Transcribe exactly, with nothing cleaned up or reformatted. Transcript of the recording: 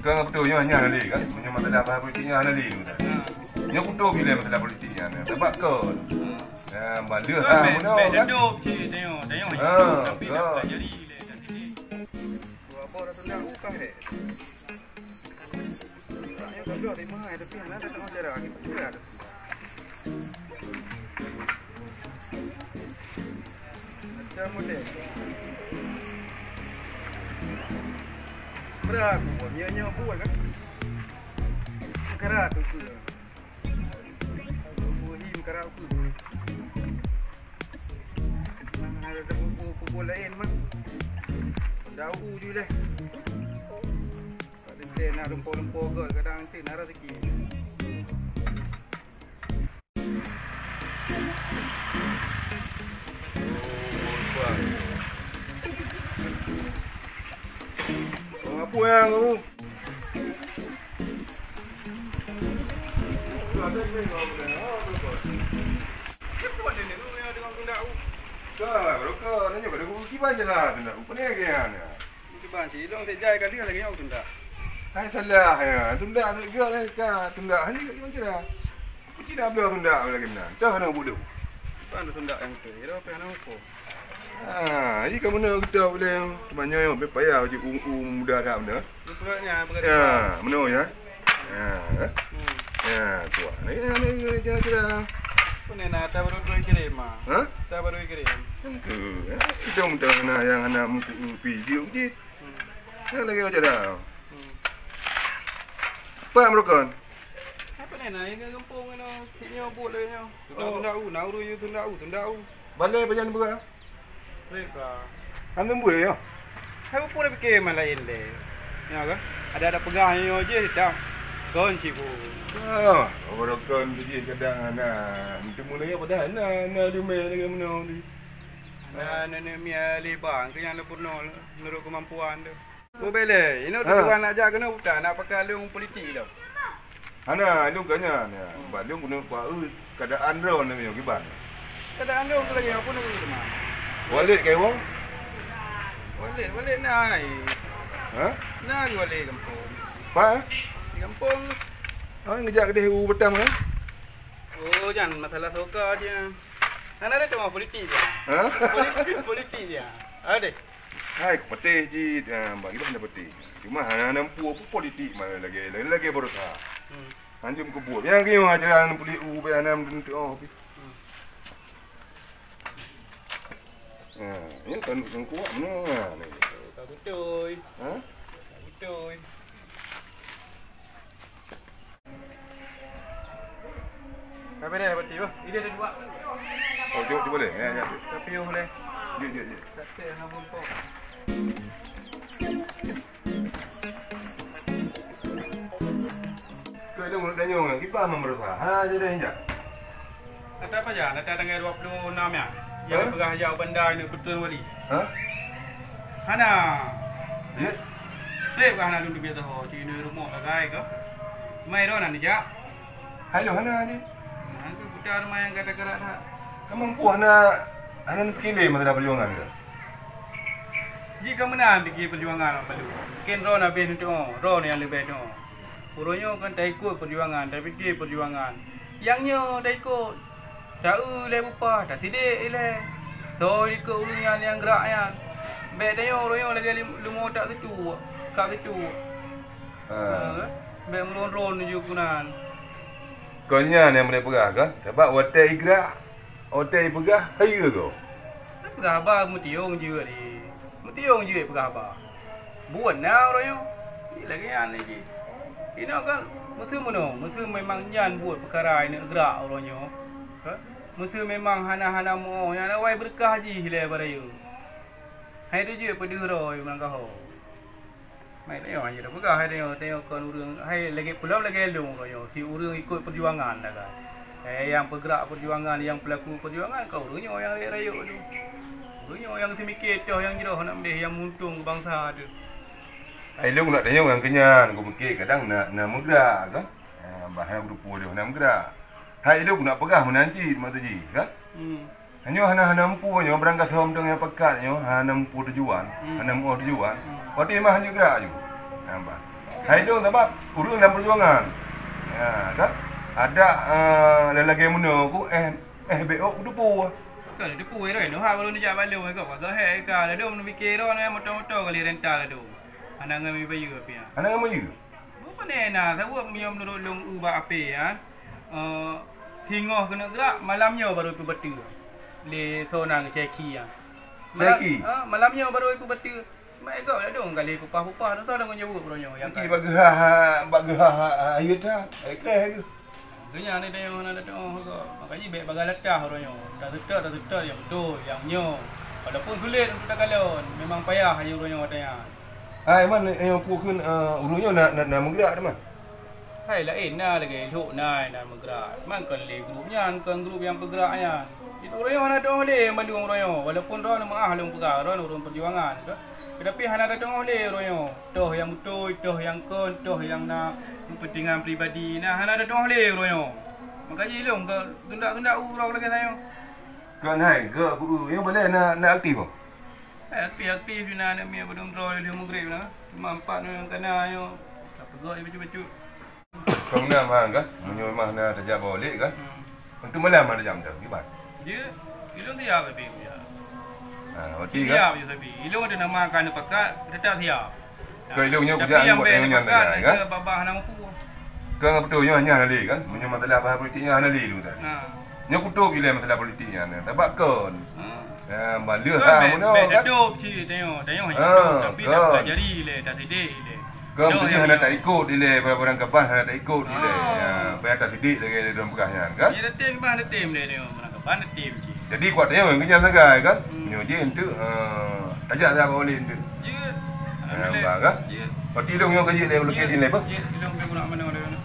Kan beutôi nyoe, nyan lé kan. Meunyoe masalah bahas politik nyan lé tu kan. Ha. Nyoe beutôi bila masalah politik nyan. Sebab kon. Ha. Ya, balik ha, bèk, bèk kan? Duduk cit, tengok, tengok. Ha, tapi kan. Dah jadi lé, dah jadi. Dua boh dah tendang ukah deh. Nyoe ka dua lima, tapi hana datang acara lagi. Betul ada. Macam model. Berat, buat nyoe buat kan. Karat tu. Buhi karat tu. Nah, ada pukul-pukul lain mah. Jauh je lah. Kat lenteng nak lumpur-lumpur gol, kadang nanti nak rezeki. Oh, apa yang tu? Kan, baru kau nanya pada guru kiban je lah, tu nak. Apa ni lagi yang ni? Kiban si Ilong sejak kali lagi yang tunda. Hai salah ya, tunda tak gerak ni ka tunda. Hanya kat kiban kira. Apa kira beliau tunda lagi mana? Entah mana bodoh. Kiban tu tunda yang tu. Kira apa yang hukum? Ah, ini kamu nak kita boleh temannya yang payah je um, um muda dah benda. Dia pegat ni, pegat dia. Ya, mana ya? Ya, eh? Hmm. Ya, kuat. Ni, ni, ni, ni, kira-kira. Apa ni, nak, tak baru dua kirim, ah? Ha? Tak baru kirim. Tengku, ya. Kita minta anak yang anak muka upi, dia uji. Hmm. Yang lagi macam dah. Hmm. Pak Merukan. Apa ni, nak, yang kampung ni, nak, sini buat lagi, nak. Tunda, oh. Tunda, u, nak urus, you tunda, u, tunda, u. Balai pajan beurah? Baik, Pak. Hana buet ya? Hai, peue na pike ma laén lé. Nyoe ka? Ada-ada peugah nyoe je dah. Kon cit bu. Ah, orang kon tu je kadang na meuteumé lagèe padahai na, na dumé lagèe meunoe tu. Na, na, na mia lé bang, keu nyang na peunoh meunurot keumampuan tu. Ku bèk lé, inoe tujuan nak jak keunoe buta, nak pakai lôn politik tu. Hana, lôn ka nyan, ya. Bak lôn keuneuk bak eu keadaan droe nyoe kiban. Keadaan droe tu lagèe apa nyoe teuma? Walid kai wong? Walid, Walid na ai. Ha? Na ai Walid gampông. Pa? Di gampông. Ah, ngejak keudeh u Batam, eh? Oh, jan masalah soka je. Hana ada teuma politik je. Ha? Politik, politik je. Ada. Hai, peuteh cit. Ha, bak geuh hana peuteh. Cuma hana, hana mampu apa politik mana lagi. Lagi, lagi berusaha. Hmm. Hanjeuet keubuet. Nyang keu nyoe ajaran peuli u bèk hana meuteumé oh pi. Hmm. Ha, nyan kan, kan kuat meunoe, ha, ni. Ka beutôi. Ha? Ka beutôi. Tapi dah berarti bah. Ini ada dua. Oh, jom, jom boleh. Ya, ya. Tapi yang boleh. Jom, jom, jom. Tak ada yang nampak. Kau ada mulut danyung, kipas memang berusaha. Ha, jadi dah injak. Ata pajan, ata tanggai dua puluh enam nyan. Nyang peugah jak u banda nyoe beutôi wali. Ha? Hana. Ya. Seb ka hana lôn teubiet saho, cit nyoe rumoh sagai ka. Mai droe na neujak. Hai lôn hana jih. Hana buta rumoh nyang gata karak that. Kamoe empuh hana, hana neupike lé masalah perjuangan ka. Jih ka meunan pike perjuangan apa tu. Mungkin droe na beh neutuoh, droe nyang leubeh tuoh. Uroe nyoe kan taikot peujuangan, tapike peujuangan. Nyang nyoe taikot, ta-eu ilèe bupah, tasidek ilèe. Soe ikot ureueng nyan nyang grak nyan. Bèk tanyoe uroe nyoe lagèe lim-, leumo tak seucue, kap seucue. Ha. Ha, bèk meuron-ron ju keunan. Kon nyan nyang meuneh peugah kan? Sabab watèe igrak, watèe ipeugah, hayeue goe. Peugah haba meutiong jeuet jih. Meutiong jeuet peugah haba. Buet na uroe nyoe. Jih lagèe nyan lé jih. Inoe kan meuseu meunoe, meuseu memang nyan buet peukara ineuk grak uroe nyoe. Kan? Meuseu memang hana-hana muoh, nyan awai beureukat jih lé bak rayeuk. Hai tu jeuet peudeuh droe meunangkaho. Mai tanyoe hana tapeugah, hai tanyoe, tanyoe kon ureueng, hai lagèe peulom lagèe lôn uroe nyoe, si ureueng ikot peujuangan dah kan. Eh, nyang peugrak peujuangan, nyang peulaku peujuangan, kon ureueng nyoe nyang rayeuk-rayeuk tu. Ureueng nyoe nyang seumike toh nyang jroh nak meudeh, nyang meuuntông keu bansa tu. Hai lôn nak tanyoe nyang keunyan, kupike kadang na, na meugrak kan. Eh, bah nyang beuteupeue lôn na meugrak. Hai lôn nak peugah meunan cit maksud jih kan. Hmm. Nyoe hana, hana mampu nyoe, barang gasoe mantong nyang pakat nyoe, hana mampu tujuan, hmm, hana meuoh tujuan. Hmm. Watèe mah hanjeuet grak ju. Nampak. Hai dong sabab ureueng dalam peujuangan. Ya, kan? Ada, eh, lagèe meunoe ku, eh, eh, B O ku teupeu. Kan teupeu, eh, Roy. Nyoe ha baru neujak bak lôn, eh, kok. Bagaih, eh, ka. Ladôm neupike droeneuh, moto-moto kali renta ladôm. Hana ngon bayeue pih, ya. Hana ngon bayeue? Bukan na, sabab meunyoe meunurot lôn u bak ape, ya. Eh, singoh keuneuk grak, malam nyoe baru ipeubateue. Lé soe nan Syeki, ya. Malam, Syeki? Ah, malam nyoe baru ipeubateue. Mak e gob ladôm kali pupah-pupah, tu, tu, deungon jaweueb uroe nyoe. Nyang Engki ka bak geuha-ha, bak geuha-ha, ha, ha, ha, ha, ha. Geuhnyan ni tanyoe hana tateu'oh gob. Makajih bèk bagah latah uroe nyoe. Taseutôt, taseutôt nyang beutôi, nyang nyoe. Walaupun sulet untuk takalon, memang payah aja uroe nyoe watèe nyan. Hai, man, nyang peue kheun, eh, uroe nyoe na, na, na meugrak teuma? Hai, laén na lagèe lhok na, na meugrak. Man kon lé grup nyan, kon grup nyang peugrak nyan. Itu uroe nyoe hana teu'oh lé mandum uroe nyoe. Walaupun droeneuh meu'ah lôn peugah, droeneuh ureueng peujuangan, kan? Teutapi hana tateu'oh lé uroe nyoe. Toh nyang beutôi, toh nyang kon, toh nyang na keupeuntengan pribadi. Nah, hana tateu'oh lé uroe nyoe. Makajih lôn ka geundak-geundak uroe lagèe nyoe. Kon hai, geuh beu-, nyoe balèe na, na aktif, boh? Eh, aktif-aktif ju na aneuk miet padum droe lheueh meugreb na. Cuma empat nyoe nyang ka na nyoe. Ka peugöt bacut-bacut. Kon na mah kan? Meunyoe mah na tajak bak Olek kan? Hmm. Untuk malam ada jam tu, kiban? Dia, ilong siap tapi dia. Ha, berarti kan? Siap je tapi. Ilong ada nama akan dipakat, tetap siap. Keu ilong nyoe tapi kujak nyang bèk nyoe nyan dipakat sagai, kan? Babah hana mampu. Kan beutôi nyoe nyan hana lé kan? Meunyoe masalah bahas politik nyan hana lé ilong tadi. Nah. Nyoe kutôp ilèe masalah politik nyan. Sabab kon. Ha. Ya, baleuh ha, bèk, meunoe bèk kan? Tatôp cit, tanyoe, tanyoe hana tatôp, tapi kan? Tapelajari ilèe, tasidek ilèe. Kon, tanyoe beutôi hana taikot ilèe, barang-barang kaban hana taikot ilèe. Ha. Ya, payah tasidek lagèe dalam peugah nyan kan? Ya, tatem bah tatem lé tanyoe, barang kaban tatem cit. Jadi kuat tanyoe ngon nyan sagai kan? Hmm. Nyoe jih enteuk, ha, tajak sagai bak Olek enteuk. Ya. Ha, bah kan? Ya. Berarti ilong nyoe ka jeuet lé, ya, ilong ka jeuet lé, bah? Ya, ilong ka meunan-meunan lé.